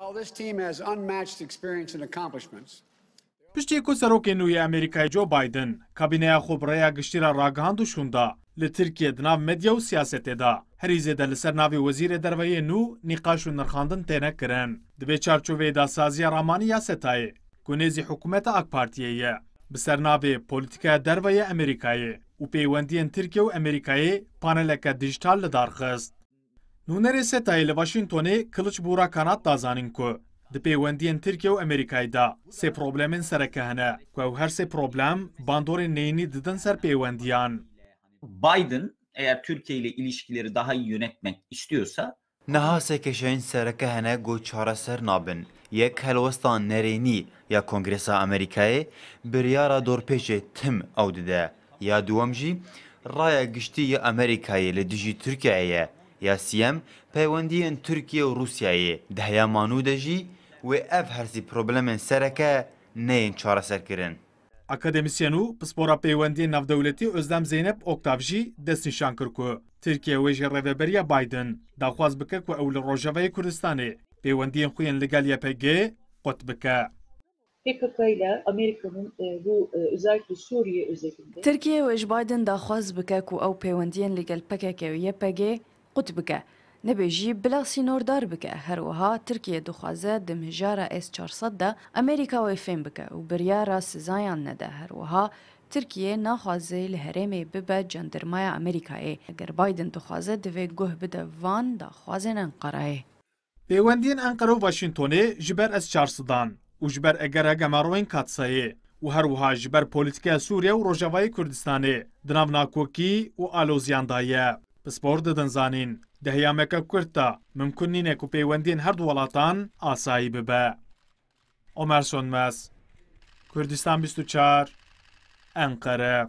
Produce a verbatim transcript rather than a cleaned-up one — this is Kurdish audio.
While this team has unmatched experience and accomplishments, Piştî ku serokê nû yê Amerîkayê Joe Biden kabîneya xwe bi rêya giştî re ragihand û şûnda, li Tirkiye di nav medya û siyasetê de herî zêde li ser navê wezîrê derve yê nû nîqaş û nirxandin têne kirin. Di vê çarçoveyê de saziya Ramanî ya SETAyê, ku nêzî hikûmeta AK Partiyê ye, bi ser navê Polîtîkaya Derve yê Amerîkayê û Peywendiyên Tirkiye û Amerîkayê paneleke dîjîtal li dar xist. Nûnerê SETAyê li Washingtonê Kılıç Burak Kanat da zanîn ku di peywendiyên Tirkiye û Amerîkayê de sê problemên sereke hene ku ew her sê problem bandorên neyînî didin ser peywendiyan. Biden eğer Türkiye ile ilişkileri daha iyi yönetmek istiyorsa Niha sê kêşeyên sereke hene ku çareser nabin. Yek helwesta nerênî ya Kongresa Amerîkayê biryara dorpêçê tim ew dide. Ya duwem jî raya giştî ya Amerîkayê li dijî Tirkiyeyê ye. Ya siyem peywendiyên Tirkiye û Rûsyayê. Di heya manû de jî wê ev hersî problemên sereke neyên çareserkirin. Akademîsyen û pispora peywendiyên navdewletî Özlem Zeynep Oktav jî destnîşan kir ku Tirkiye wê ji rêveberiya Biden daxwaz bike ku ew li Rojavayê Kurdistanê peywendiyên xwe yên li gel Y P G qut bike. P K K ile Amerika'nın e, bu e, özellikle Suriye özelinde Tirkiye wê ji Biden daxwaz bike ku ew peywendiyên li gel P K K û Y P G qut bike, nebê jî bila sînordar bike. Her wiha Tirkiye dixwaze di mijara S çar sed de Amerîka wê fêm bike û biryara sizayan nede. Her wiha Tirkiye naxwaze li herêmê bibe cendirmaya Amerîkayê. Eger Biden dixwaze divê guh bide van daxwazên Enqerayê. Pêwendiyên Enqere û Washingtonê ji ber S çar sed an û ji ber egera gemarowên Katsayê û her wiha ji ber polîtîkeya Sûriye û Rojavayê Kurdistanê di nav nakokî û aloziyan de ye. Pispor didin zanîn, di heyameke kurt de mimkun nîne ku pêwendiyên her du welatan asayî bibe. Omer Sönmez, Kurdistan bîst û çar, Enqere.